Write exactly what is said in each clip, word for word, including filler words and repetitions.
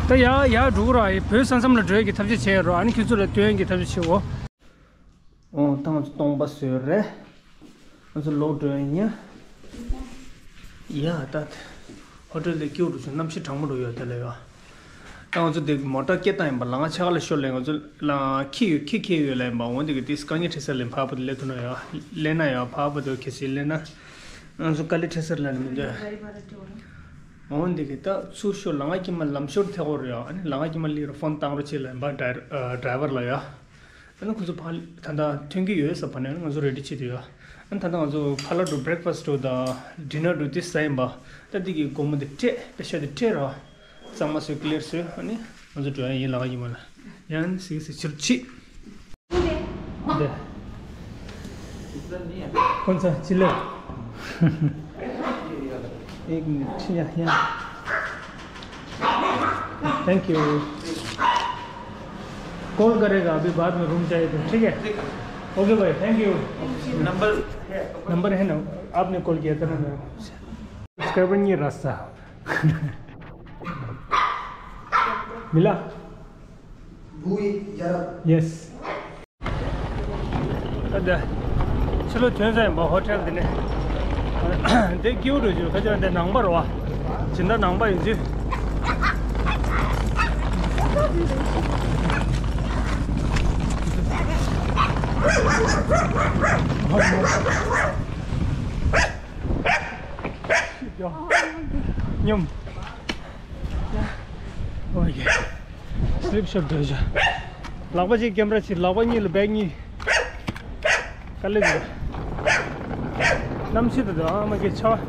ད་ཡར་ཡར་འགྲོ་གི་ར། ཡི་བོད་ས་མཚམས་ལ་འགྲོ་ཡ་གི་ཐབས་ཤེས་བྱས་ཡོད་ར། ཨ་ནི་ཁྱོད་ཚོ་ལ་སྟོན་ཡ་གི་ཐབས་ཤེས་བྱེད་འོ། ཨོ་ད་ང་ཚོ་སྟོང་པ་བཟོས་རེད། ང་ཚོ་ལོག་འགྲོ་ཡ་ཡིན་ཡ། ཡ་ད། ཧོ་ཊེལ་དེ་སྐྱིད་པོ་འདུག་ཅིང་གནམ་གཤིས་གྲང་མོ་འདྲ་ཡོད་དེ་ལ་ཡ། ད་ང་ཚོ་དེ་མོ་ཊ་སྐད་བཏང་ཡིན་པ། ལམ་ཁ་ཕྱེད་ཀ་ལ་ཤོར་ལ། ང་ཚོ་ལམ་ཁ་འཁྱེར་ཡོད། འཁྱེར་འཁྱེར་ཡོད་ལ་ཡིན་པ། འོན་ཏེ་གི་དེ་དཀའ་ངལ་འཕྲད་ས་ལ་ཕར་བུད་དེ་སླེབས་ཐུབ་ན་ཡ། སླེབས་ན་ཡ། ཕར་བུད་དེ་གལ་སྲིད་སླེབས་ན། ང་ཚོ་དཀའ་ལས་འཕྲད་ས་ལ་ནི་མི་འདུག་འོན་ཏེ་གི་ད་ཚུར་ཤོར། ལམ་ཁ་དཀྱིལ་མ་ལམ་ཤོར་ཐེག་གོ་རེད་ཡ། ཨ་ནི་ལམ་ཁ་དཀྱིལ་མ་སླེབས་ར་ཕོན་བཏང་རོགས་བྱེད་ལ་ཡིན་པ། ཌའི་ཨ་ཌ་རའི་ཝར་ལ་ཡ། ཨ་ནི་ཁོ་ཚོ་ཕར་ད་ལྟ་ཐོན་གྱི་ཡོད་ཟེར་བ་ནས་ང་ཚོ་རེ་ཌི་བྱེད་དུ་ཡོད། ཨ་ནི་ད་ལྟ་ང་ཚོ་ཕར་ལ་འགྲོ། བྷི་རེག་ཕ་སི་འགྲོ་དང་ཌི་ནར་འགྲོ་དེ་ཟ་ཡིན་པ། ད་འདི་གི་སྒོར་མོ་དེ་སྤྲད། པེ་ཤ་དེ་སྤྲད་ར། གཙང་མ་བཟོས། ཀི་ལིར་བཟོས། ཨ་ནི་ང་ཚོ་འགྲོ་ཡ་ཡིན། ལམ་ཁ་དཀྱིལ་མ་ལ་ཡང་ཟིག་ཟིག་ཕྱིར་ཕྱིན། दे। कौन सा चिल्लर? एक मिनट, या, या। Thank you. कॉल करेगा अभी बाद में, रूम चाहिए तो, ठीक है? ओके भाई, थैंक यू। नंबर है? नंबर है ना, आपने कॉल किया था ना मेरे को। सब्सक्राइबर नहीं रास्ता। मिला? बुई जरा। यस। ཨ་ད། ཕྱི་ལོགས་ཐོན་ས་ཡིན་པ། ཧོ་ཊེལ་འདི་ནས། འདི་སྐྱིད་པོ་འདྲ་ཅིག་ཁ་ཅིག་འདི་ནང་པ་རེད་པ། སྦྱིན་བདག་ནང་པ་ཡིན་ཅི། སྙོམས། ཨོ་ཡེ། སི་ལིབ་ཤོར་འདོད་བྱ། ལག་པ་གཅིག་ཀེམ་ར་གཅིག་ལག་པ་གཉིས་ལ་བེག་གཉིས། དཀའ་ལས་འདུག་གནམ་གཤིས་དེ་དང་ཨ་མ་གི་ཆར་པ།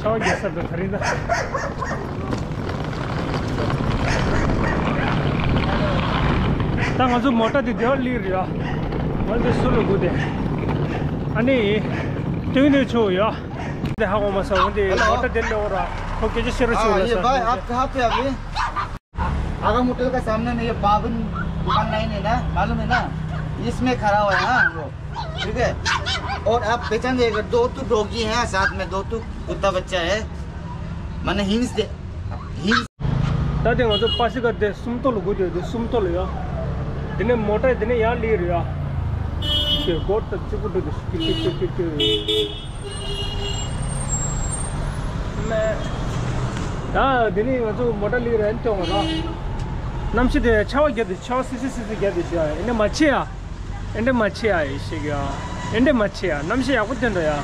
ཆར་པ་རྒྱག་ས་དང་། ད་རིང་ད། ད་ང་ཚོ་མོ་ཊ་དེ་དེ་བར་སླེབས་རེད་ཡ། ང་ཚོ་སུ་ལ་སྒུག་དེ། ཨ་ནི། སྟོན་ནས་ཆོག་ཡ། दे हाँ वो मसा वो दे हेलो। मोटर दिल ले हो रहा। वो कैसे शेर हाँ, छू ये भाई, आप कहाँ पे अभी? आगम होटल का सामने में ये बाबन दुकान लाइन है ना, मालूम है ना? इसमें खड़ा हुआ है, हाँ, हम लोग। ठीक है? और आप पहचान जाइएगा, दो तो डॉगी हैं साथ में, दो तो कुत्ता बच्चा है। मैंने हिंस दे, हिंस। ད་དེ་ང་ཚོ་པ་སི་ཀར་དེ་སུམ་མདོ་ལ་སྒུག་བསྡད་ཡོད། དེ་སུམ་མདོ་ལ་ཡ། དེ་ནས་མོ་ཊ་དེ་ནས་ཡར་སླེབས་རེད་ཡ། དེ་སྒོ་ད་གཅིག་པུ་འགྲོ་དེ་ཀི་ཀི་ཀི་ཀི་ཀི། ད་དེ་ནས་ང་ཚོ་མོ་ཊ་སླེབས་རེད། ཨ་ནི་སྟོན་ར། གནམ་གཤིས་དེ་ཆར་པ་རྒྱག་དེ། ཆར་པ་སི་སི་སི་སི་རྒྱག་དེ་ཤི་ཡ། ཨེ་འདྲ་མ་བྱེད་ཡ། ཨེ་འདྲ་མ་བྱེད་ཡ། ཡེ་ཤེས་ཀྱི་ཡ། ཨེ་འདྲ་མ་བྱེད་ཡ། གནམ་གཤིས་ཡག་པོ་སྟོན་འགྲོ་ཡ།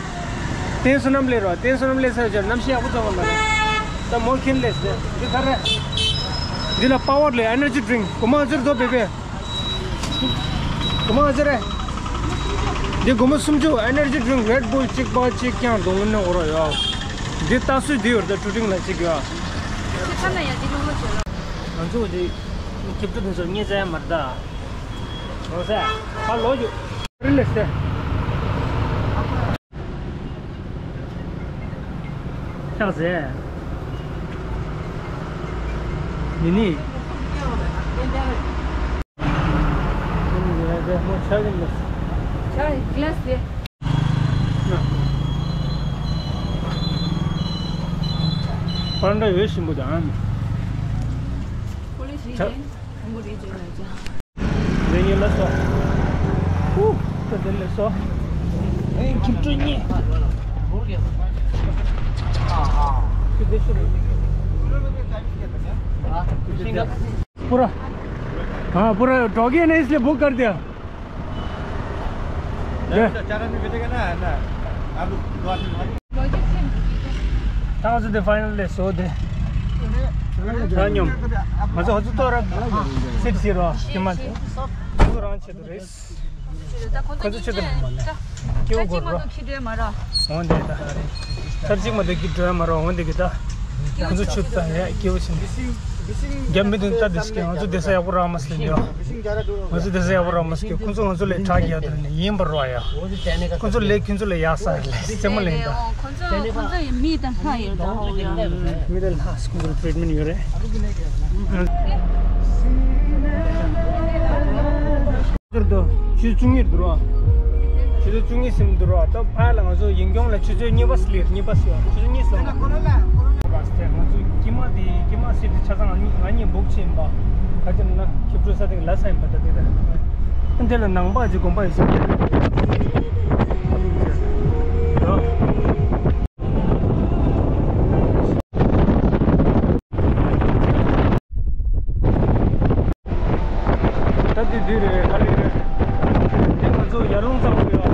བསྟན་བསོད་ནམས་སླེབས་རོགས། བསྟན་བསོད་ནམས་སླེབས་ཚར་རྗེས་གནམ་གཤིས་ཡག་པོ་སྟོན་གི་མ་རེད། ད་མོ་ཁྱེར་སླེབས་ཟེར། འདི་ག་རེ། འདི་ལ་པ་ཝར་ལས་ཨེ་ནར་ཇི་ཌི་རིང་། སྒོར་མོ་ཨ་ཟེར་དོ་བེ་བེ། སྒོར་མོ་ཨ་ཟེར་རེད། འདི་སྒོར་མོ་སུམ་ཅུ། ཨེ་ནར་ཇི་ཌི་རིང་། རེད་བུལ་གཅིག་པ་གཅིག་རྐྱང་དུ་ནས་འོ་རོགས་ཡ། འདི་ལྟ་སྲོལ་འདི་ཡོད་རེད། ད་ཀྲུ་ཀྲིང་ལ་གཅིག་ཡ། ང་ཚོ་འདི་ཁྱེད་ཚོ་ནས་ཚོ་ངས་བཙལ་ཡ་མ་རེད་ད། རོ་ས། ཧ་ལོ་ཡོད། རི་ལེ་སེ། ཆག་ཟེ། ནི་ནི། ཆག་ཡིན་ལེ། ཆག་གི་ལེ་སེ། པར་འདྲ་ཡོད་ཞིམ་པོ་དང་། ཆག་རེ་ཉིན་ལ་སོ། ཧུ། ད་དེ་ལས་སོ། ཨེ་ཁྱིམ་སྤྲོ་གཉིས། ཁྱི་དེ་ཤི་རེད། पूरा। हाँ, पूरा डॉगी है ना, इसलिए भूख कर दिया। चारा भी बेचेगा ना, ना। आलू, दो आलू। ད་ང་ཚོ་དེ་ཕའི་ནལ་ལས་བཟོ་དེ། ད་སྙོམས། ང་ཚོ་ཧ་ཚོ་ཏོ་ར། སིད་སི་རོ་ཤི་མ། ཁོ་རང་ཆེད་དུ་རེད། ཁོ་ཚོ་ཆེད་དུ་མ་ནས། སྐྱེ་བོ་སྒོར་རོ། འོན་ཏེ་ད། ཚར་གཅིག་མ་གཏོགས་ཁྱི་འགྲོ་ཡ་མ་རོ། འོན་ཏེ་གི་ད། ཁོ་ཚོ་ཆུ་ད་ཡ་སྐྱེ་བོ་ཆེན། རྒྱ་མི་དུ་ད་དེ་ཤི་ང་ཚོ་བསྡད་ས་ཡག་པོ་རག་མ་སོང་ཡ། ང་ཚོ་བསྡད་ས་ཡག་པོ་རག་མ་སོང་། ཁོ་ཚོ་ང་ཚོ་ལས་དྲག་ཡ་དུ་ནས་ཡིན་པར་རོ་ཡ། ཁོ་ཚོ་ལས་ཁྱོད་ཚོ་ལས་ཡག་ས་ལས་རྩེད་མོ་ལེན་ད། ཁོ་ཚོ་ཁོ་ཚོ་ཡི་མི་དང་ལྷ་ཡོད་ད་ཧོ་ཡ། མི་དང་ལྷ་ཁོ་ཚོ་ཊི་རིཊ་མེན་ཊི་ཡོད་རེད། ཟེར་དུ་ཆུ་ཚོད་བཅུ་གཉིས་ཟིན་འདུག་རོ། ད་ཕར་ལ་ང་ཚོ་ཡིན་སྐྱོང་ལ་ཆུ་ཚོད་གཉིས་པ་སླེབས། གཉིས་པ་སླེབས། ཆུ་ཚོད་གཉིས་ཟིན་ང་ཚོ། ཀྱེ་མ་དེ་ཀྱེ་མ་སི་ཊི་ཆ་ཚང་ང་གཉིས་ང་གཉིས་སྦུག་བྱས་ཡིན་པ། ག་ཅི་ན་ཁྱི་ཕྲུག་ས་སྟེང་ལ་ས་ཡིན་པ། ད་དེ་ད་འདི་ལ་ནང་པ་ཅིག་དགོན་པ་ཡོད་ས་རེད། ད་འདི་འདི་རེད། ཁ་ལེ་རེད། འདི་ང་ཚོ་ཡར་ཀླུང་གཙང་པོ་ཡོད།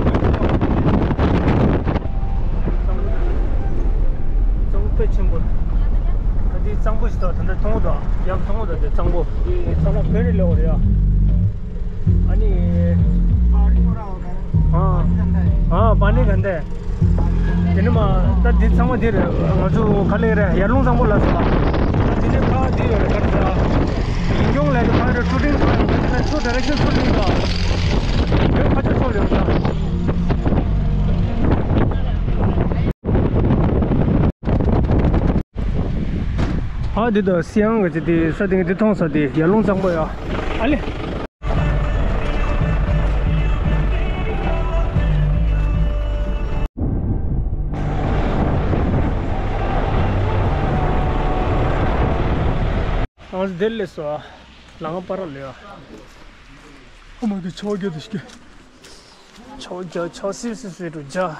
གཙང་པོ་དཔེ་ཆེན་པོ། ད་འདི་གཙང་པོ་ཞིག་འདུག་ད་ལྟ་མཐོང་གི་འདུག་ཡར་མཐོང་གི་འདུག་འདི་གཙང་པོ། འདི་ཚང་མ་བོད་རིགས་ལས་འོ་རེད་ཡ། ཨ་ནི། ཨ། ཨ། པ་ནི་ག་འདི། དེ་ནི་མ། ད་འདི་ཚང་མ་འདི་རེད། ང་ཚོ་ག་ལེ་རེད། ཡར་ཀླུང་གཙང་པོ་ལ་སོགས་པ། ད་དེ་ནི་ཕ་འདི་ཡོད་རེད། ག་རེ་ཟ། ཡིན་སྐྱོང་ལས་དེ་ཕ་རེད། ཀྲུ་ཀྲིང་ཕ་རེད། ད་ཆུ་ཌའི་རེག་ཤན་ཚུར་ལེན་དང་། ཡོད་ཕ་ཆུ་ཚུར་ལེན་དང་། ཨ། འདི་དང་སི་ཡང་གི་ཅི་དེ་ས་སྟེང་འདི་མཐོང་ས་དེ་ཡར་ཀླུང་གཙང་པོ་ཡ། ཨ་ལེ། ཨ། འདིར་སླེབས་སོང་། ལམ་ཁ་བར་ལ་ཡ། ཨ་མ་གི་ཆོས་རྒྱལ་དུ་སྐྱེ། ཆོས་རྒྱལ་ཆོས་སིབ་སིབ་སིབ་རུ་རྒྱ།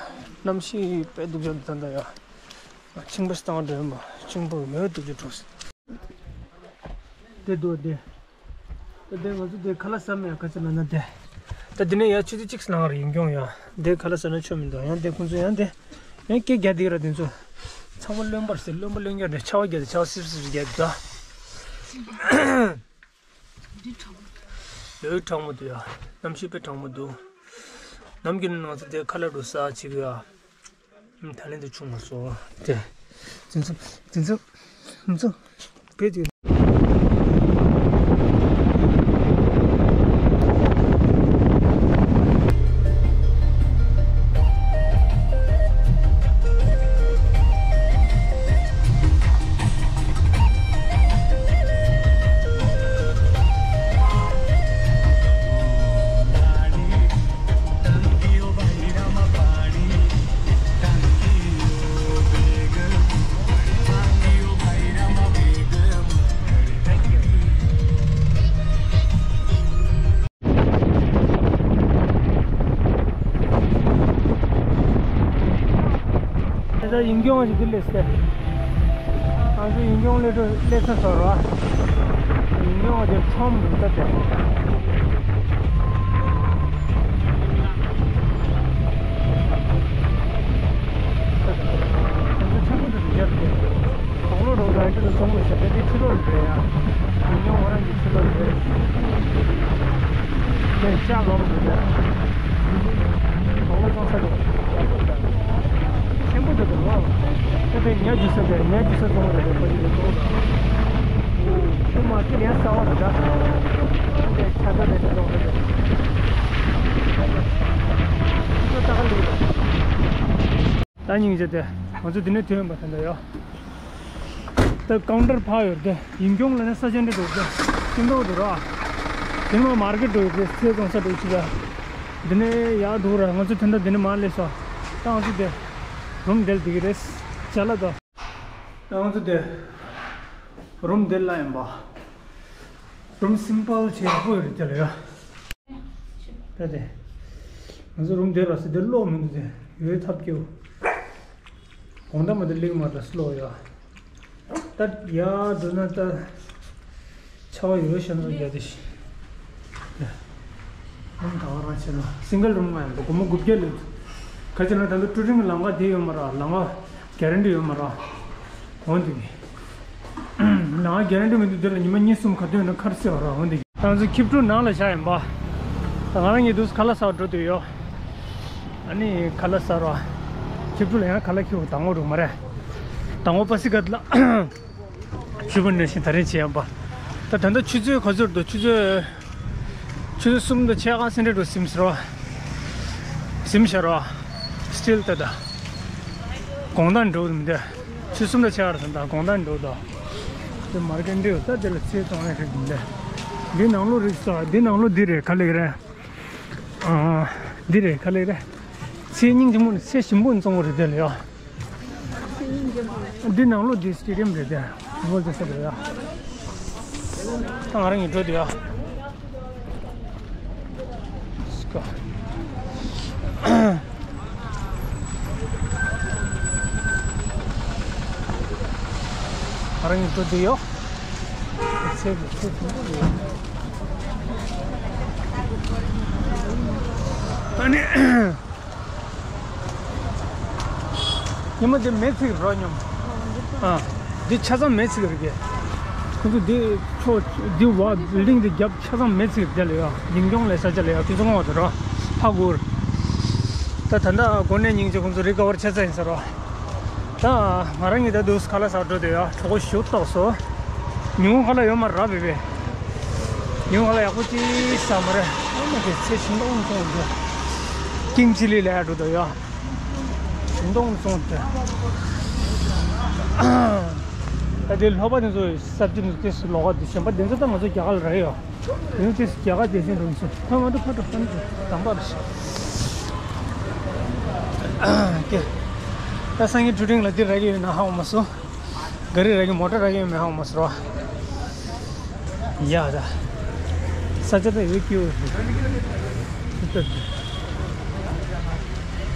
གནམ་གཤིས་དཔེ་སྡུག་ཅག་འདུག་ད་ལྟ་ཡ། ཕྱིང་པ་སྟོང་འདྲ་མ། ཕྱིང་པོ་ཡོད་དུ་ཅི་འགྲོ་སྲིད། དེ་འདུག་དེ། ད་དེ་ང་ཚོ་དེ་ཁ་ལག་ཟ་མེད་ག་ཚོད་ལ་ན་དེ། ད་དེ་ནས་ཡར་ཆུ་ཚོད་གཅིག་ལངས་རེད། ཡིན་སྐྱོང་ཡ། དེ་ཁ་ལག་ཟ་ན་ཆོ་མི་འདུག་ཡང་དེ་ཁོང་ཚོ་ཡང་དེ། ཡང་སྐད་རྒྱག་བསྡད་ར། དེ་ཚོ་ཚང་མ་རློན་པར་ཟེར། རློན་པ་རློན་རྒྱག་དེ་ཆར་པ་རྒྱག་དེ་ཆར་པ་སིབ་སིབ་རྒྱག་དེ་ད། ལོས་གྲང་མོ་འདུག་ཡ། གནམ་གཤིས་དཔེ་གྲང་མོ་འདུག་ནམ་རྒྱུན་ང་ཚོ་དེ་ཁ་ལག་འགྲོ་ས་ཆེ་གི་ཡ། ད་ལན་དུ་བྱུང་མ་སོང་། དེ། དེ་ཚོ། དེ་ཚོ། དེ་ཚོ། བེད་དེ། དེ་ལྟར་ཡིན་སྐྱོང་ཞིག་འདི་སླེབས་ཏེ། ང་ཚོ་ཡིན་སྐྱོང་སླེབས་འགྲོ་སླེབས་ཚར་སོང་ར། ཡིན་སྐྱོང་དེ་ཚོམ་རུ་ལྟ་དེ། ང་ཚོ་ཆེན་པོ་དེ་རྒྱབ་སྟེ། དོག་ལོ་རོགས་ལ་འདི་ལ་ཚོང་དགོས་ཤག་དེ་འདི་ཕྱི་ལོགས་རེད་ཡ། ཉིན་ཉོ་ང་རང་གི་ཕྱི་ལོགས་རེད། དེ་ལྕགས་ལོག་རེད་ཡ། དོག་ལོ་ཚོང་ས་རེད། ཆེན་པོ་དེ་དུ་ལོག་དེ་དེ་ཉ་རྒྱུ་ས་རེད། ཉ་རྒྱུ་ས་ཚོང་རེད། དེ་ཁོ་ཡི་ཚོང་རེད། དེ་མ་ཁྱེད་ཡང་ས་བ་རེད་ད། དེ་ཆ་ཚ་རེད། དེ་ཚོང་རེད། དེ་ཚོ་ལྟ་ག་ལུགས་རེད། ད་སྙིང་རྗེ་དེ། ང་ཚོ་འདི་ནས་ཐོན་པ་དེ་འདྲ་ཡོད། ད་ཀའུན་ཊར་ཕར་ཡོད་དེ། ཡིན་སྐྱོང་ལ་ནི་ས་ཆ་འདྲ་འགྲོ་དེ། ཤིང་ཏོག་འགྲོ་ར། དེ་ནས་མར་ཀེ་ཊི་འགྲོ་ཡོད་དེ། ཚལ་བཙོང་ས་འགྲོ་ཅི་ཡ། འདི་ནས་ཡར་འགྲོ་ར། ང་ཚོ་དེ་འདྲ་འདི་ནས་མར་སླེབས་སོང་། ད་ང་ཚོ་དེ། རུམ་དེར་བསྡད་ཀྱི་རེད། ཅ་ལག་དང་། ང་ཚོ་དེ་རུམ་དེ་ལ་ཡིན་པ། རུམ་སིམ་པལ་བྱས་ཡག་པོ་ཡོད་རེད། དེ་ལ་ཡ། ད་དེ། ང་ཚོ་རུམ་དེ་ར་སི་དེ་གློག་མི་འདུག་དེ་ཡོད་ཐབས་སྐྱོ། གོང་ད་མ་དེ་ལེགས་མ་ར་སི་གློག་ཡ། ད་ཡ་འགྲོ་ན་ད། ཆར་པ་ཡོད་ཤ་ན་རྒྱ་དེ་ཤི། ཡ། རུམ་ད་བ་རང་ཆེ་ན་སིང་གལ་རུམ་མ་ཡིན་པ་སྒོར་མོ་དགུ་བརྒྱ་ལེན། ག་ཅི་ན་ད་ལྟ་ཀྲུ་ཀྲིང་གི་ལམ་ཁ་དེ་ཡོད་མ་ར། ལམ་ཁ་གྷ་རན་ཊི་ཡོད་མ་ར། འོན་ཏེ་གི། ལམ་ཁ་གྷ་རན་ཊི་མི་འདུག་དེ་ལ་ཉི་མ་གཉིས་གསུམ་ག་དུས་ན་ཁར་སེ་བ་ར། འོན་ཏེ་གི། ང་ཚོ་ཁྱི་ཕྲུག་ནང་ལ་བཞག་ཡིན་པ། ད་ང་རང་གཉིས་འདུག་ཁ་ལག་ཟ་བར་འགྲོ་འདོད་ཡོད། ཨ་ནི་ཁ་ལག་ཟ་ར། ཁྱི་ཕྲུག་ལ་ཡང་ཁ་ལག་ཁྱི་བོ་དང་པོ་རུ་མ་རེད། དང་པོ་པ་སི་ཀ་ལ། ཆུ་བུ་ནས་བཞིན་ད་རིང་བྱེད་ཡམ་པ། ད་ད་ལྟ་ཆུ་ཚོད་ག་ཚོད་འདུག་ཆུ་ཚོད། ཆུ་ཚོད་གསུམ་དང་ཕྱེད་ཀ་ཙམ་འདྲ་འགྲོ་ཟིན་ཟེར་བ། ཟིན་ཤར་བ། སི་ཊིལ་ད་ད། དགོང་དག་འགྲོ་མི་འདུག་ཆུ་གསུམ་དང་ཕྱེད་ཀ་ཟིན་ད་དགོང་དག་འགྲོ་ད། དེ་མར་ཀེ་ཊི་འདྲ་ཡོད་ད། དེ་ལ་ཚལ་བཙོང་ཡ་རེད་མི་འདུག་འདི་ནང་ལོགས་རིག་ས་འདི་ནང་ལོགས་འདི་རེད། ག་ལེགས་རེད། ཨ། འདི་རེད། ག་ལེགས་རེད། ཚལ་སྙིང་རྗེ་མོ་ནི་ཚལ་ཞིམ་པོ་བཙོང་བ་རེད་དེ་ལ་ཡ། འདི་ནང་ལོགས་འདི་སི་ཊེ་ཌི་ཡམ་རེད་དེ། ངོ་ཚ་ས་རེད་ཡ། ད་ང་རང་གཉིས་འགྲོ་དུས་ཡ། སྐ། ང་རང་གཉིས་འགྲོ་དུས་ཡོ། ཚེ་གི་ཚེ་གི་ཨ་ནི། ཉི་མ་འདི་མེ་ཚིག་རོ་སྙོམས། ཨ། འདི་ཆ་ཚང་མེ་ཚིག་རེད་གི། ཁོ་ཚོ་འདི་ཕྱོགས་འདི་བ་བིལ་ཌིང་འདི་རྒྱབ་ཆ་ཚང་མེ་ཚིག་རྒྱབ་ལ་ཡོད། ཡིན་སྐྱོང་ལས་ས་ཆ་ལ་ཡོད། ཁྱོད་ཚོ་ངོ་དེ་རོ། ཧ་གོ་ར། ད་ད་ལྟ་དགོན་གནས་རྙིང་རྗེ་ཁོང་ཚོ་རི་ཀ་བར་ཆ་ཚང་ཡིན་ས་རོ། ད་ང་རང་གཉིས་ད་དུས་ཁ་ལག་ཟ་འགྲོ་དེ་ཡོད། གྲོད་ཁོག་ཞེ་པོ་ལྟོགས་སོང་། ཉིན་གུང་ཁ་ལག་ཡོད་མ་ར་བེ་བེ། ཉིན་གུང་ཁ་ལག་ཡག་པོ་ཅིག་ཟ་མ་རེད། ཨ་མ་དེ་ཚེ་ཞིམ་མདོག་མཚུངས་འདུག་ཀིམ་ཆི་ལི་ལ་ཡ་འགྲོ་དོ་ཡ། ཞིམ་མདོག་མཚུངས་ཏེ། ད་དེ་ལྷོ་པ་དེ་ཚོ་སབ་ཇི་དེ་ཚོ་ལོགས་ཀ་དེ་གཞན་པ་དེ་ཚོ་ད་ང་ཚོ་རྒྱ་གར་ལ་རེད་ཡོ། དེ་ཚོ་དེ་རྒྱ་གར་དེ་བཞིན་རུང་ཚོ་ཕ་མ་འགྲོ་ཕ་འགྲོ་ཕ་འགྲོ་དམ་པ་རེད། ཀྱེ། ད་སང་ཉིན་ཀྲུ་ཀྲིང་ལ་འདི་རག་གི་ཡོད་ན་ཧ་གོ་མ་སོང་། ག་རེ་རག་གི་མོ་ཊ་རག་གི་ཡོད་མེད་ཧ་གོ་མ་སོང་ར། ཡ་ད། ས་ཆ་ད་ཡོད་ཀྱི་ཡོད་རེད།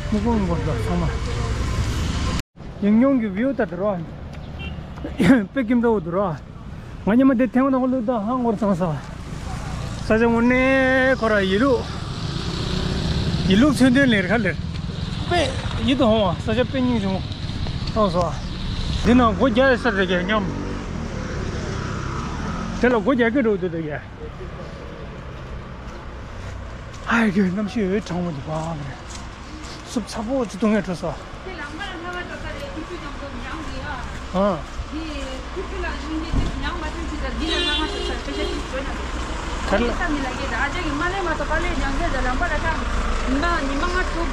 སྨུག་པ་སྨུག་པ་འདུག་ཚང་མ། ཡིན་སྐྱོང་གི་བིའུ་ད་དེ་རོ། དཔེ་ཀིམ་འདྲ་བོ་འདུག་རོ། ང་ཉི་མ་དེ་ཐེངས་དང་པོ་ལུས་ད་ཧང་ངོར་ཚང་ས། ས་ཆ་དངོས་གནས་ཁོ་ར་ཡིན་ལུགས། ཡིན་ལུགས་མཚོན་དོན་ལེར་ཁ་ལེར། དཔེ་ཡིད་དུ་འོང་བ་ས་ཆ་དཔེ་སྙིང་རྗེ་མོ། མཐོང་སོང་། འདི་ན་སྒོ་རྒྱག་ཡ་ས་རེད་ཀྱང་སྙམ། དེ་ལ་སྒོ་རྒྱག་གི་འགྲོ་འདུག་ད་ཀྱ། ཨ་ཡ་གི་གནམ་གཤིས་འོད་གྲང་མོ་འདུག་པ་རེད། སུབ་ཚ་པོ་ཅིག་བཏུང་ཡ་འགྲོ་སོང་། དེ་ལམ་བར་ལྷ་བ་འགྲོ་ས་རེད། ཁྱི་ཆུ་ཀྱང་ཚོ་མྱང་གི་ཡ། ཨ། དེ་ཁྱི་ཆུ་ལ་ཡིན་གྱི་དེ་མྱང་མ་ཐོན་ཅི་ད་འདི་ལ་ལྷ་བ་འགྲོ་ས་སྤེ་ཤ་ཅིག་བྱོས་ན། གར་ལ། ས་མི་ལ་གི་ད་ཨ་ཅག་གི་མ་ལེ་མ་ཐོ་པ་ལེ་ཉང་ཚེ་ད་ལམ་བར་ལ་ཁ། ཉི་མ་ཉི་མ་ང་ཐུག་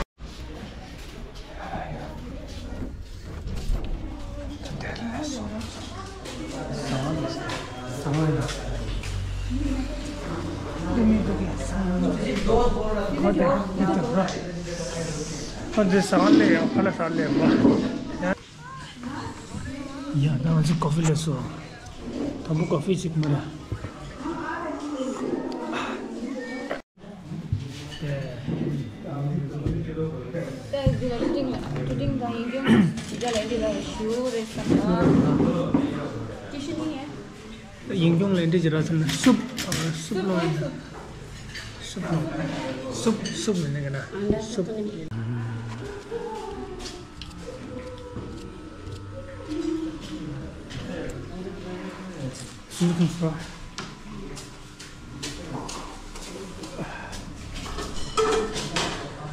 ཡ་ད་ང་ཚོ་ཀོ་ཕི་ལ་སོ། དང་པོ་ཀོ་ཕི་ཅིག་མ་ར། ད་འདི་ལ་ཀྲུ་ཀྲིང་ལ་ཀྲུ་ཀྲིང་དང་ཡིན་སྐྱོང་ཇི་ལ་ལས་འདི་ལ་ཞུ་རེད་བསམ་ན། ཀྲུ་ཤུ་ནི་ཡིན། ཡིན་སྐྱོང་ལས་འདི་ཇི་ལ་ཟེར་ན་སུབ་སུབ་ལོ་ཡིན། སུབ་ལོ། སུབ་སུབ་མིན་ནི་ག་ན་སུབ།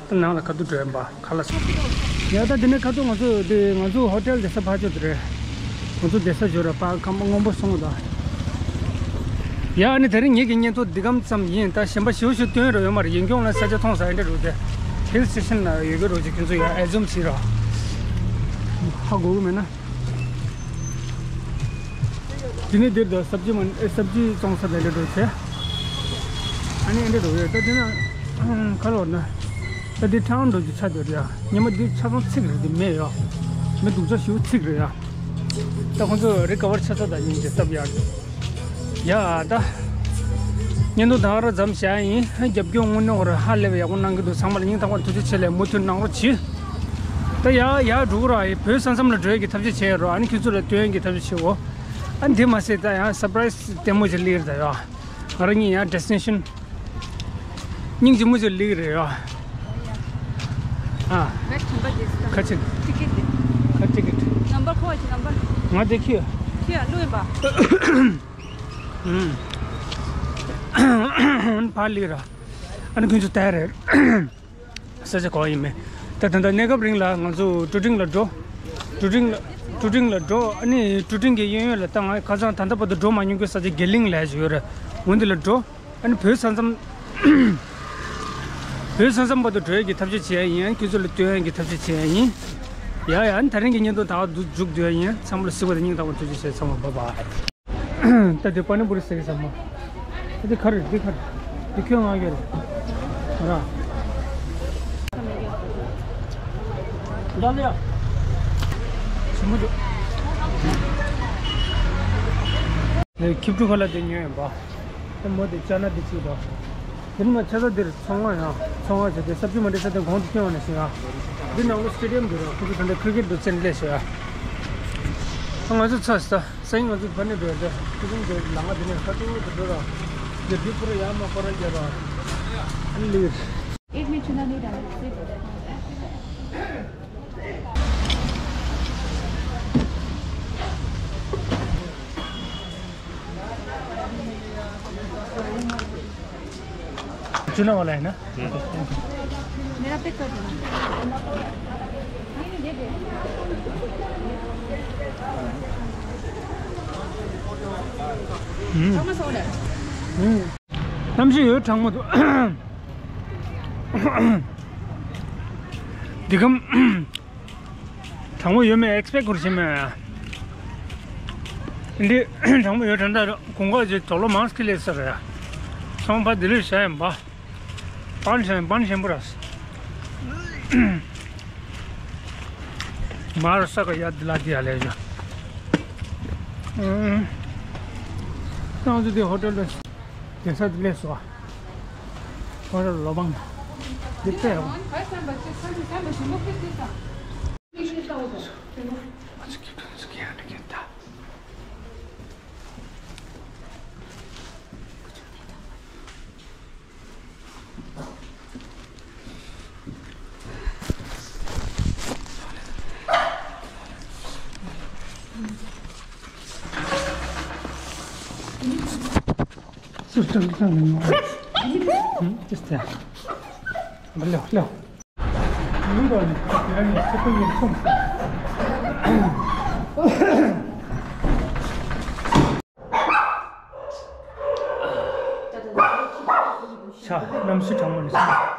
ད་ནང་ལ་ག་དུས་འགྲོ་ཡིན་པ་ཁ་ལག་ཟ། ཡ་ད་འདི་ནས་ཁ་ཐུག་ང་ཚོ་འདི་ང་ཚོ་ཧོ་ཊེལ་བསྡད་ས་ཕར་ཕྱོགས་དེ་རེད། ང་ཚོ་བསྡད་ས་ཞོར་ར་པ་ཁམས་པ་སྔོན་པོ་སོང་ད། ཡ་ཨ་ནི་དེ་རིང་ངེད་ཀྱི་བརྙན་ཐུང་འདི་གམ་ཙམ་ཡིན། ད་གཞན་པ་ཞུ་ཞུ་སྟོན་རོགས་ཡོད་མ་རེད། ཡིན་སྐྱོང་ལ་ས་ཆ་མཐོང་ས་ཨེ་འདྲ་རུ་དེ། ཧིལ་སི་ཊེ་ཤན་ལ་ཡོད་གི་རོགས་ཅིག་ཁྱོད་ཚོ་ཡ་ཨེ་ཛུམ་བྱེད་རོགས། ཧ་གོ་གི་མེད་ན། དེ་ནས་འདིར་དུ་སབ་ཇི་མ་ཨེ་སབ་ཇི་བཙོང་ས་དེ་འདྲ་འགྲོ་ཆེ། ཨ་ནི་འདྲ་འགྲོ་ཡོད་ད་དེ་ན། ཁ་ལོར་ན། ད་འདི་ཁྲང་འགྲོ་རྒྱུ་ཆ་འདོད་ཡ། ཉི་མ་འདི་ཆ་ཚང་ཚིག་རེད་འདི་མེད་ཡ། མི་སྡུག་ཅག་ཞིག་ཚིག་རེད་ཡ། ད་ཁོང་ཚོ་རི་ཀ་བར་ཆ་ཚ་ད་ཉིན་གྱི་སྟབས་ཡག་འདུག་ཡ་ད། བརྙན་ཐུང་ད་ག་རང་མཚམས་བཞག་ཡིན། རྒྱབ་སྐྱོར་དངོས་གནས་ཁོ་རང་ཧ་ལས་པའི་ཡག་པོ་གནང་གི་འདུག་ཚང་མ་ལ་སྙིང་ཐག་པ་ཐུགས་རྗེ་ཆེ་ལས་མུ་མཐུད་གནང་རོགས་གྱིས། ད་ཡ་ཡ་འགྲོ་གི་ར་ཡི་བོད་ས་མཚམས་ལ་འགྲོ་ཡ་གི་ཐབས་ཤེས་བྱས་ཡ་རོ། ཨ་ནི་ཁྱོད་ཚོ་ལ་སྟོན་ཡ་གི་ཐབས་ཤེས་བྱེད་འོ། ཨ་འདི་མ་ཟད་ད་ཡང་སར་པ་རའི་སི་ལྟད་མོ་ཅིག་སླེབས་རེད་ད་ཡ། ང་རང་གཉིས་ཡང་ཌེ་སི་ཊི་ནེ་ཤན་སྙིང་རྗེ་མོ་ཅིག་སླེབས་རེད་ཡ། ཨ། ཁ་ཅིག་ཁ་ཅིག་ཁ་ཅིག་ནམ་བར་ཁོ་ཅི་ནམ་བར། ང་དེ་ཁྱི། ཁྱི་ལུས་པ། ཨུམ། ཕར་སླེབས་ར། ཨ་ནི་ཁྱོད་ཚོ་ལྟ་རེད། ས་ཆ་ག་པར་ཡིན་མིན། ད་ད་ལྟ་གནས་སྐབས་རིང་ལ་ང་ཚོ་ཀྲུ་ཀྲིང་ལ་འགྲོ། ཀྲུ་ཀྲིང་ལ་ཀྲུ་ཀྲིང་ལ་འགྲོ། ཨ་ནི་ཀྲུ་ཀྲིང་གི་གཡས་གཡོན་ལ་ད་ང་ཁ་སང་ད་ལྟ་བར་དུ་འགྲོ་མ་མྱོང་གི་ས་ཆ་དགེ་ལིང་ལབ་ཅིག་ཡོད་རེད། འོ་འདི་ལ་འགྲོ། ཨ་ནི་བོད་ས་མཚམས། བོད་ས་མཚམས་བར་དུ་འགྲོ་ཡས་ཀྱི་ཐབས་ཤེས་བྱེད་ཡ་ཡིན། ཁྱོད་ཚོ་ལ་སྟོན་ཡས་ཀྱི་ཐབས་ཤེས་བྱེད་ཡ་ཡིན། ཡ་ཡ་ཨ་ནི་ད་རིང་གི་བརྙན་ཐུང་ད་ག་མཇུག་བསྡུ་ཡ་ཡིན། ཚང་མ་ལ་གཟིགས་པ་དང་སྙིང་ཐག་པ་ཐུགས་རྗེ་ཆེ། ཚང་མ་བཱའི་བཱའི། ད་དེ་པ་ནི་པུ་རི་ཟེར་གི་ས་མ། ད་དེ་ག་རེ་རེད། འདི་ག་རེ་རེད། འདི་ཁྱོད་ང་གི་རེད། ང་ར། འདི་ལ་ཡ། ཞིམ་པོ་འདུག་ནས་ཁྱི་ཕྲུག་ཁ་ལག་དེ་ཉོས་ཡིན་པ། ཨ་མོ་དེ་ཅ་ན་དེ་གཅིག་དང་། དེ་ནི་ང་ཆ་ཚང་འདིར་ཚོང་ཁང་ཡང་ཚོང་ཁང་བྱས་ཏེ་སབ་ཇི་མ་འདྲ་ས་དེ་གོང་དུ་སྐྱོང་བ་ནས་ཤི་ཡ། འདི་ནང་ལོ་སི་ཊེ་ཌི་ཡམ་འདུག་ར། ཁོ་ཚོ་ད་ལྟ་ཁི་རི་ཀེ་ཊི་འདུག་ཅན་ལས་ཤི་ཡ། ཨ་ང་ཚོ་ཚ་ས་སང་ཉིན་ང་ཚོ་ཕ་ནས་འགྲོ་ཡ། ཁོ་ཚོ་འདི་ལ་ང་འདི་ནས་ཁ་ཐུག་ཏུ་འགྲོ་ར། འདི་འདི་ཁོ་ར་ཡ་མ་ཁོ་ར་རྒྱབ་ར། ཨ་ལི། एक मिनट सुना नहीं डाला। चुना वाला है ना? मेरा पैक कर देना। हम्म। हम्म। གནམ་གཤིས་ཡོད་གྲང་མོ་འདུག་འདི་གམ། གྲང་མོ་ཡོད་མེད་ཨེག་སི་པེག་ཊི་གོ་ར་ཤེས་མེད། འདི་གྲང་མོ་ཡོད་གྲང་ད་དགུན་ཁ་ཅིག་དོག་ལོ་མང་སྐྱིད་ལས་ས་རེད། སོང་པ་འདི་ལས་བྱ་ཡིན་པ། པན་ཞན་པན་ཞན་པོ་ར། མར་ས་ག་ཡ་འདི་ལ་འདི་ཡ་ལས་བྱ། ཨང་། ཏང་ཙུ་དེ་ཧོ་ཊེལ་ལ། དེ་ས་དེ་ལས་སོ། ཁོ་ར་ལོ་བང་། དེ་ཚེ་ཡོང་། ཤ་གནམ་གཤིས་གྲང་མོ་ནས།